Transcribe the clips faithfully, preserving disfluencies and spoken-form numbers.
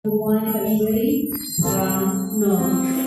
Wine for anybody? Uh, no.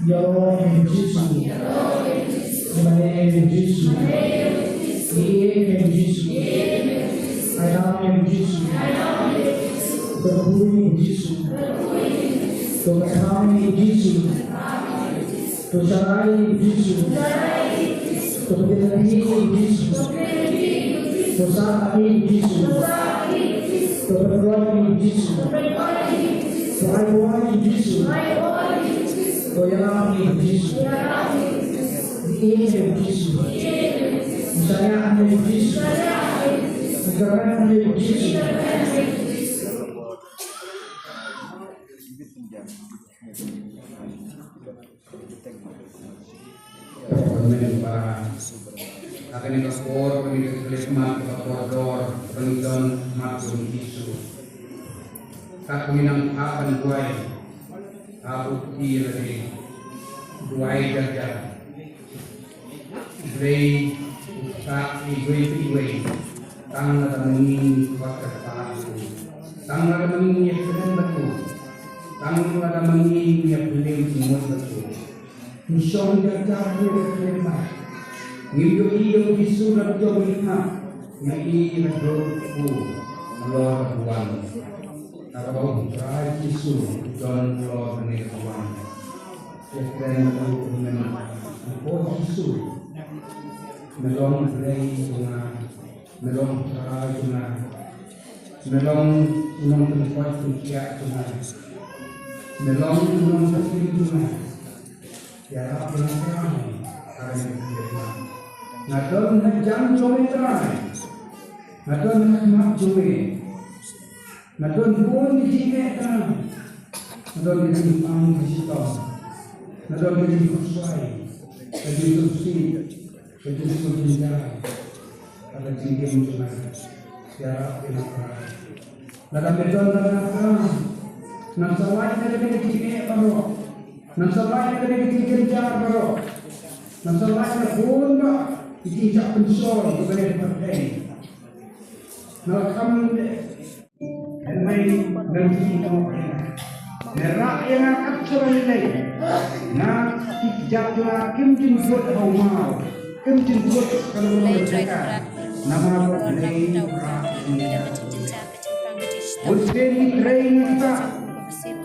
Ïaroh ïa u Jisu. Ïa u Jisu. Ïa u Jisu. Ai nang ïa u Jisu. To kyrkhu ïa u Jisu. To kyrkhu ïa u Jisu. To sharai ïa u Jisu. To pynïaid ïa u Jisu. To sah ïa u Jisu. To pynroi ïa u Jisu. To ai bor ïa u Jisu. To ïarap ïa u Jisu. Ïeit ïa u Jisu. Shaniah ïa u Jisu. Kyrmen ïa u Jisu. Amen. Ba ha kane ka por, kane ka khyllipmat kaba kordor, ba ngi don ha khmat jong u Jisu. Kat ba ngi nang phah ban duwai ha u Kti lade, duwai jar jar. U Blei u ktah iwei pa iwei tang lada ma ngi ngi kwah ban kyrpad ïa u, tang lada ma ngi ngi ïakren bad u, tang lada ma ngi ngi ïaphylliew jingmut bad u. Ngi shong jar jar ha kane ka khyllipmat. Ngim ïohi ïa u Jisu na ka jong ngi, ngi ïohi ïa ka dur u halor ka duwan. Naba u Trai Jisu u don halor kane ka duwan. Ïakren bad u, men, ko Jisu, me long Blei jong nga. Me long Trai jong nga. Me long u nongpynkoit pynkhiah jong nga. Me long u nongpynim jong nga. Ïarap ïa nga Trai, ha kane ka khyllipmat. Nga don ha jan jong me Trai. Nga don ha khmat jong me. Nga don bun ki jingeh Trai. Nga don ki jingpang ki jingtong. Nga don ki jingpyrshai. Ki jingpyrshai. Ka jingkhuslai jingkhuslai jingkhuslai. Ka jingim jingim. Ïarap ïa nga Trai. Lada me don lada nga Trai, ngan sa lait na kane ka jingeh baroh. Ngan sa lait na kane ka jingjynjar baroh. Ngan sa lait na bun bah ki jingjah pynshoi jong kane ka pyrthei. Nga la kham leh. Hynrei me ïohi noh ïa nga. Me rah ïa nga kat shaba ïaleit. Nga, ki kjat jong nga kim jin kut ha u maw, kim jin kut ha u maw jong ka. Namar ba U Blei u rah ïa nga. Bun sien ngi trei ngi ktah,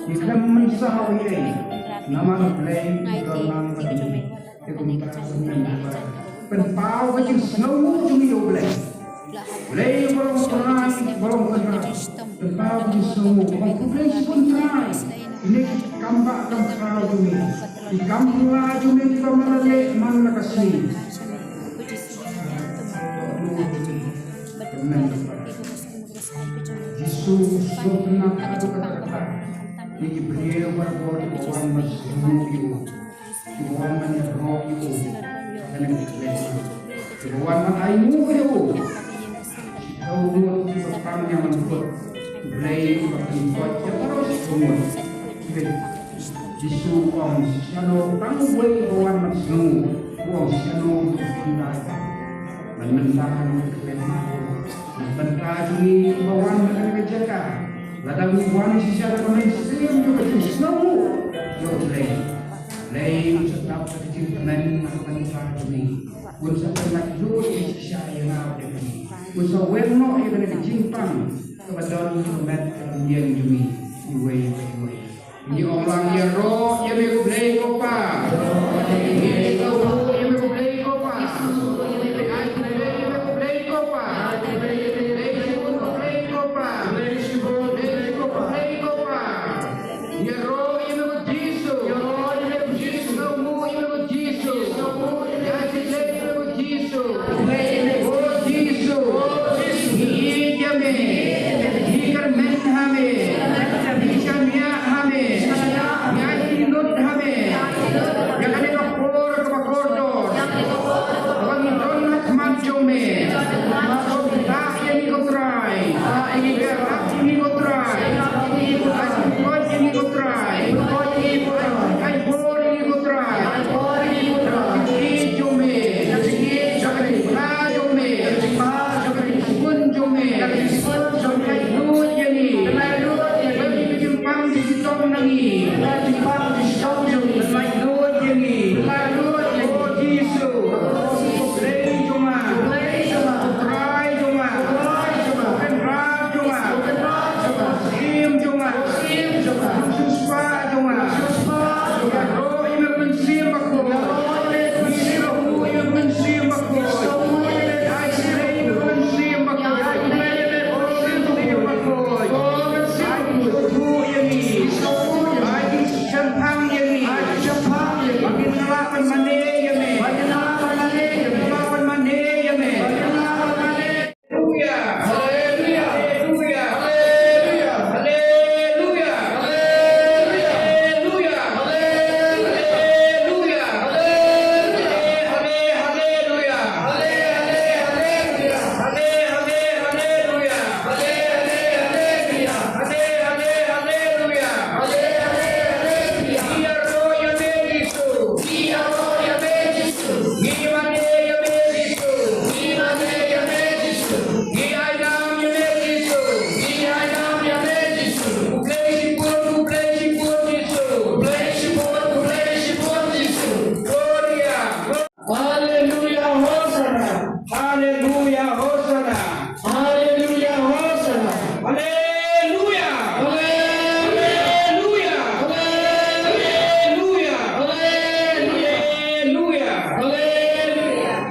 ngi khlem mynsaw ïa ei. Namar U Blei u don lang bad ngi. Te kumta kumne, pynpaw ka jingsngewnguh jong ngi ïa U Blei. Blei ba long Trai, ba long Kynrad. Pynpaw ka jingsngewnguh, ba U Blei u sngewthuh ïa kine ki kam bah kam khraw jong ngi. Ki kam phylla jong ngi kiba me la leh man la ka sngi. Jisu u sngewtynnat haduh katta katta ïa ki briew baroh kiba wan ban sngewnguh ïa u. Kiba wan ban ïaroh ïa u ha kane ka khyllipmat. Kiba wan ban ainguh ïa u. Shiphew ngut kiba pang ïa man kut. Blei uba pynkoit ïa baroh shiphew ngut. Jisu u ong, shano tang uwei uba wan ban sngewnguh. U ong, shano uba pynkoit. Ban mynta ha kane ka khyllipmat. Ban mynta jong ngi kiba wan ha kane ka jaka. Lada ngi wan shisha da ka mynsiem jong ka jingsngewnguh ïa U Blei. Blei un sa dap da ka jingkmen na ka bynta jong ngi. Un sa pynlait lut ïa shisha ïa nga bad ïa phi. Un sa weng noh ïa kane ka jingpang kaba don ha ka met ka rynïeng jong ngi iwei pa iwei. Ngi ong lang, ïaroh ïa me ko Blei ko Pa. Ïaroh ïa me ko Blei ko Pa. Ïaroh ïa me ko Blei ko Pa. Ïaroh ïa me ko Jisu. Ïaroh ïa me ko Jisu. Ïaroh ïa me ko Jisu. Ïaroh ïa me ko Jisu. Ko Jisu. Ngi ïeit ïa me. Ngi kyrmen ha me. Ngi shaniah ha me. Ngi ai jingmut ha me.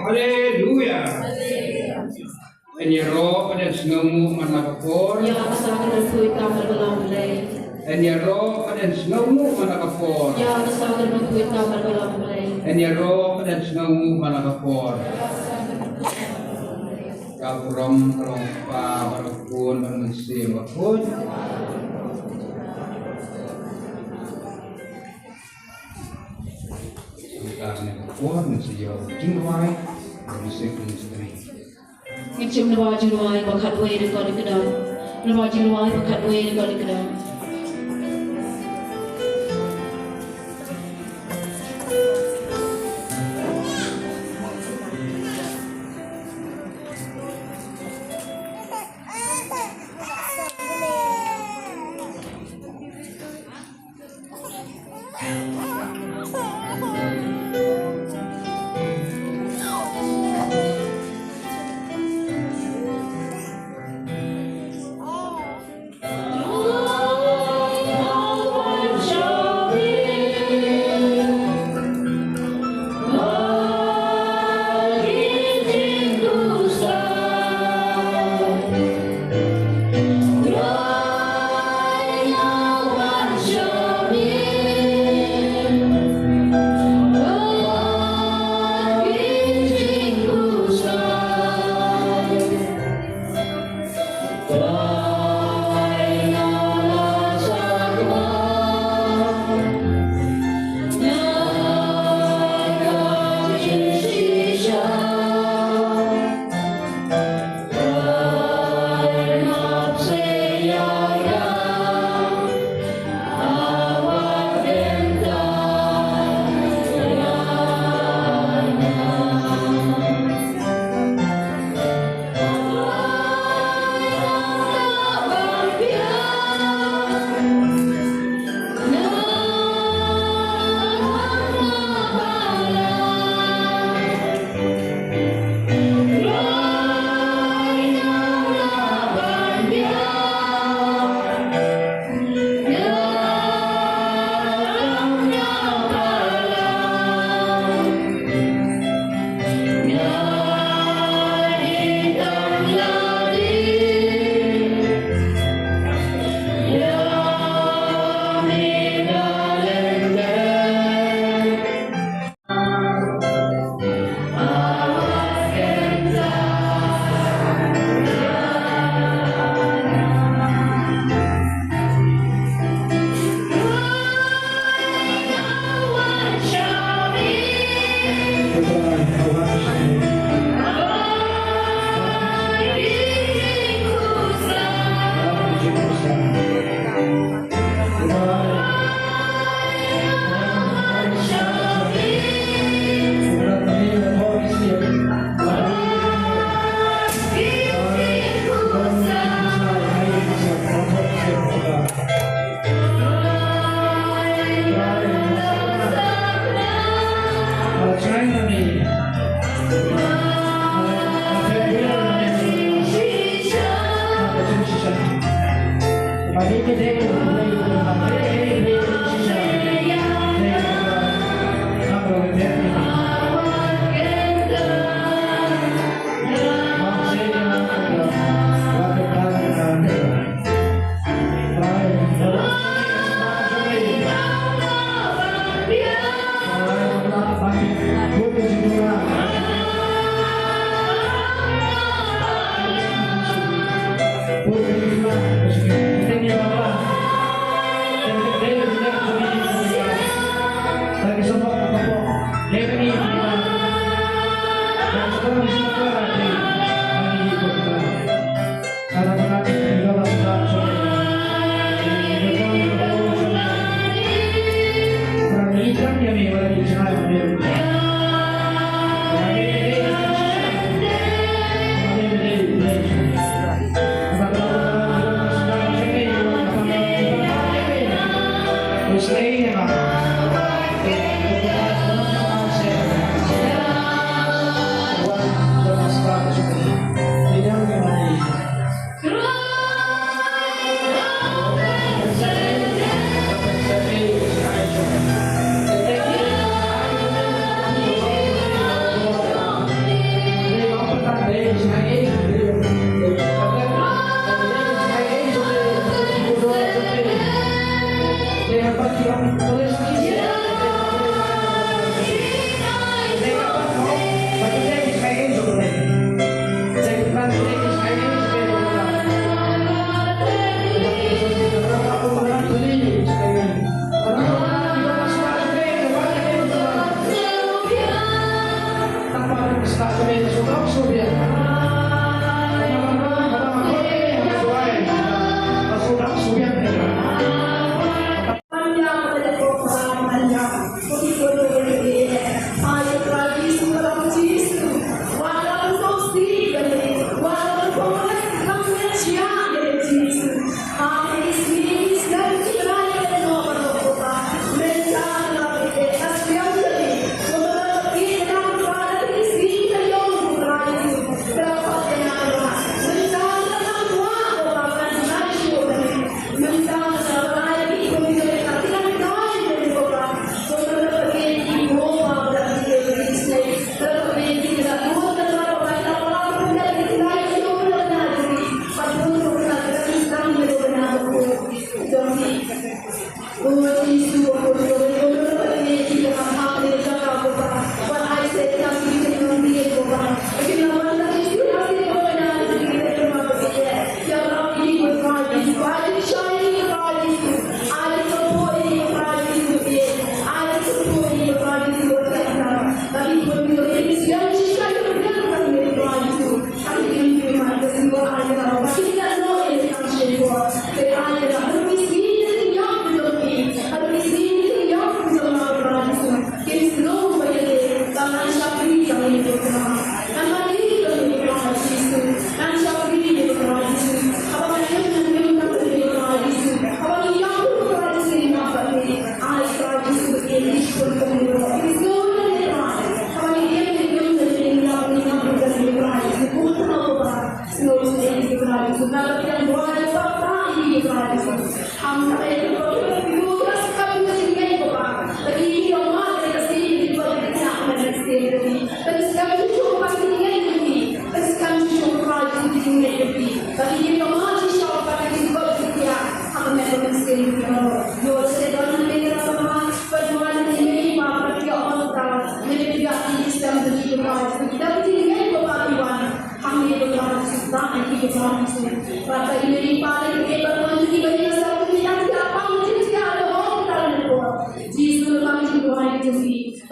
Haleluya. Yn ïaroh bad yn sngewnguh man la ka por. Ïa ka sakramant pui tam marwei. Yn ïaroh bad yn sngewnguh man la ka por. Ïa ka sakramant pui tam marwei. Yn ïaroh bad yn sngewnguh man la ka por. Ka burom ka long Kpa bad ka Khun bad ka Mynsiem Bakhuid. Ka ne ka por ne sa ïa jingrwai. Ka Mynsiem Bakhuid. Ngin shim naba jingrwai ba khatwei ne ka dei ka dang. Naba jingrwai ba khatwei ne ka dei ka dang.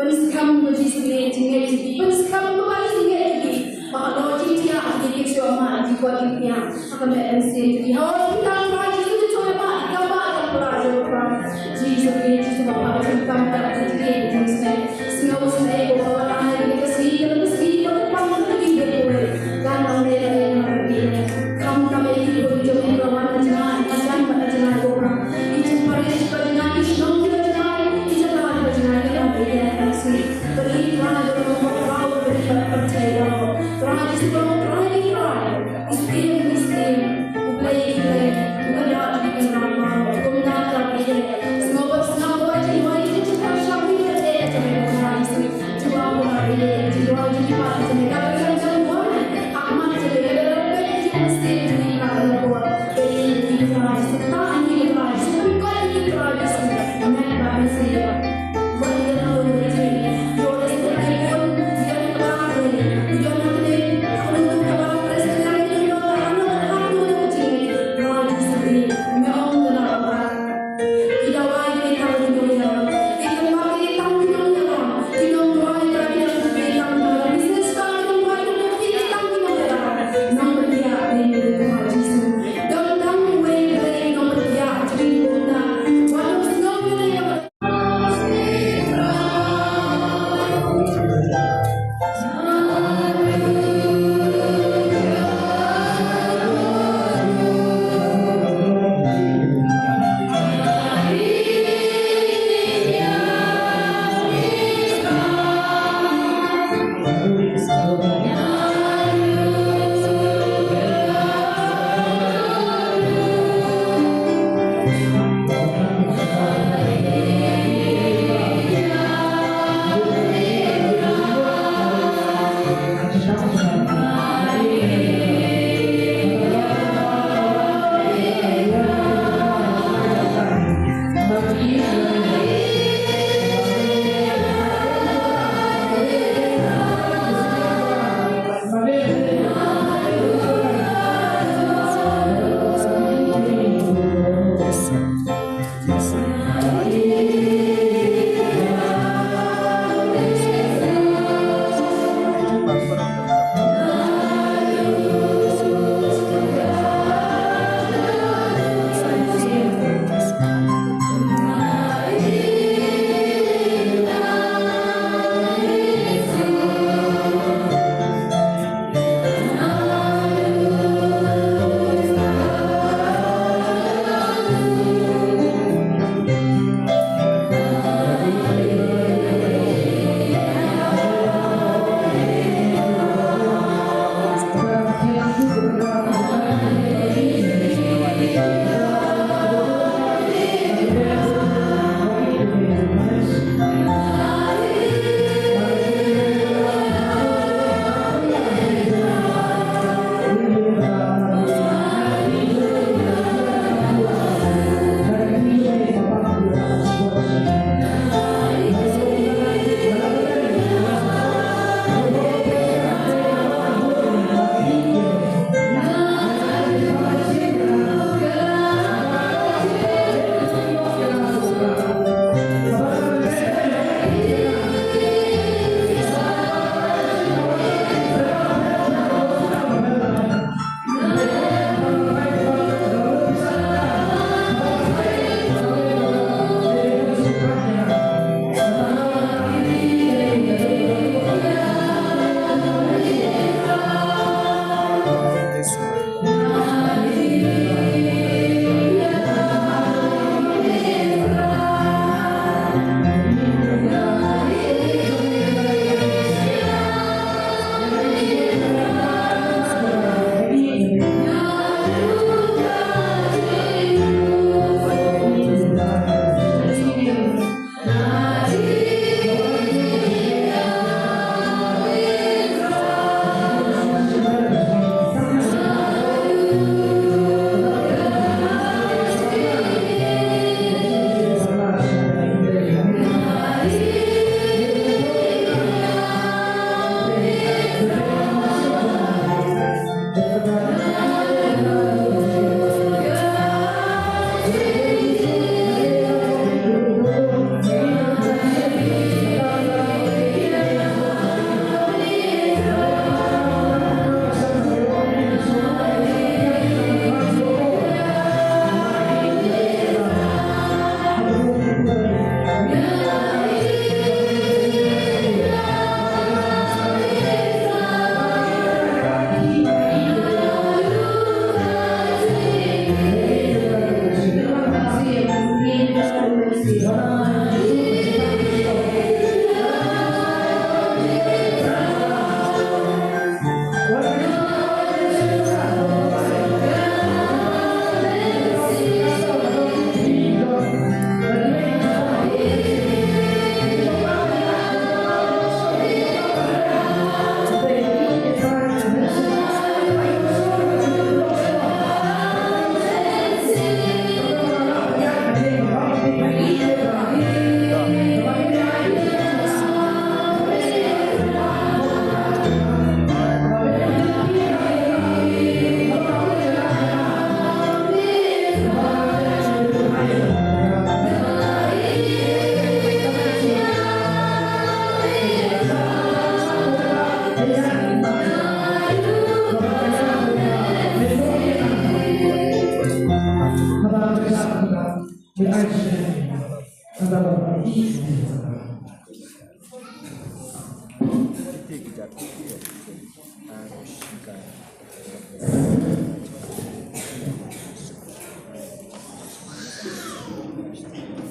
Pynskhem ba Jisu ne jingngeit jong phi. Pynskhem ba jingngeit jong phi. Ba ka lok jingthiah jong phi ki shu ma jingkot jingthiah. Ha ka met mynsiem jong phi. Hooid, phi tang Trai Jisu, jingthoh ïa phi, ïa ka ba ka Trai jong phi. Jisu ne, Jisu ba pha jingkam ka jingkit jingkit. Sngewsih ko ba ka ai ka sngi ka sngi ba ka pang ka ki ba ko. Kan nang ne ne nang ne. Khamtam ïa ki bun jong ki ba wan na jngai, na jan bad na jngai ko ba. Ki jingparish ba jngai, ki shnong ki ba jngai, ki jaka ba jngai, ki ba jngai, ki ba jngai. Bad ki ba jngai, ki ba jngai, ki ba jngai, ki ba jngai. Trai Jisu, Trai, Trai. Ki siem, ki siem. U Blei, U Blei. U Blei, U Blei. Sngewbha, sngewbha, jingwai, jingpyrshang, jingpyrshang, jingpyrshang.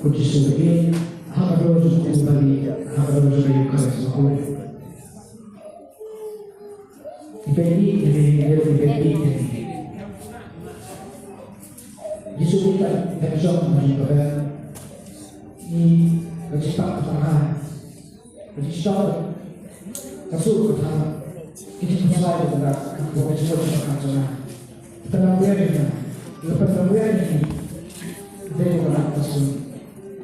Ko Jisu, ha ka doh jong u Bali, ha ka doh jong u Khrist, ko. Bali, Bali, Bali, Bali. Jisu, kita, kita jong, kita jong, kita. Ni, kita jong, kita. Ka jingshisha ka suk ka tha, ki jingpynshlur ka tha, ka jingpynshlur ka tha jong nga. Ka pynlong ïa nga, ka pynlong ïa nga. Dei ko Kynrad ka suk.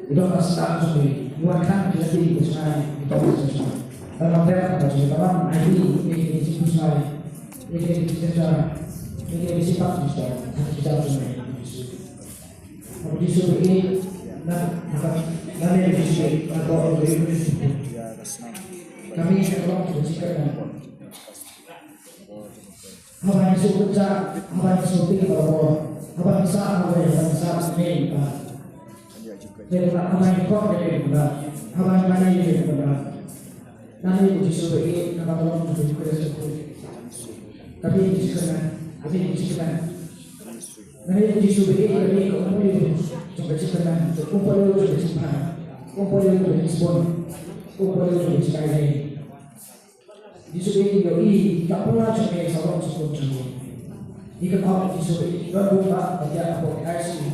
I don ka sdang jong ngi, i wan khang ki lynti ka jong nga, i don ka sdang jong nga. Ka long dei ka jong nga, ka long ai di, i ki jingpynshlur, i ki jingpynshlur, i ki jingpynshlur, i ki jingpynshlur jong nga. Haba Jisu ba ïeit, na, na, na, na, Jisu ba ïeit, na, na, na, Jisu ba ïeit. Kami ka long ka jingkyrmen. Haba Jisu ba ïeit, haba Jisu ba ïeit, haba Jisu ba ïeit, haba Jisu ba ïeit, haba Jisu ba ïeit. Haba Jisu ba ïeit, haba Jisu ba ïeit. Nangta Jisu ba ïeit, nangta ka long ka jingkyrmen. Kami ka jingkyrmen, kami ka jingkyrmen. Nangta Jisu ba ïeit, kami ka umphniang jong ka jingkyrmen, ka umphniang jong ka jingpang, ka umphniang jong ka jingsbun, ka umphniang jong ka jingaiei. Jisu ba ïeit, ïohi ka pura jong ka sawdong sawkun jong ngi. Ïa ka pop Jisu ba ïeit, don bun ba ka ïa ka pop ka ai sha ngi.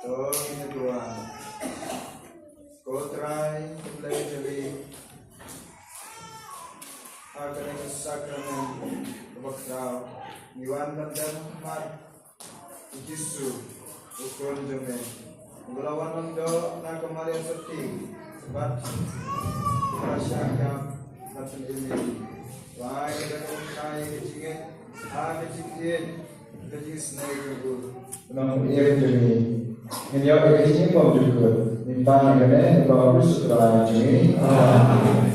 To ngin ïa duwai. Ko Trai, ko Blei jong ngi, ha kane ka sakramen kaba khraw ngi wan ban dem ha khmat u Jisu, u Khun jong me, uba la wan ban doh na ka Maria Sati, bad uba la shah ïap bad pynim ïa ngi. Wai da ka bynta ka jingngeit ha ka jingïeit, ka jingisynei jong u. Nongpynim jong ngi, ngin ïoh ïa ka jingbymjukut. Ngin pan ïa kane ha u Jisu Khrist jong ngi. Amen.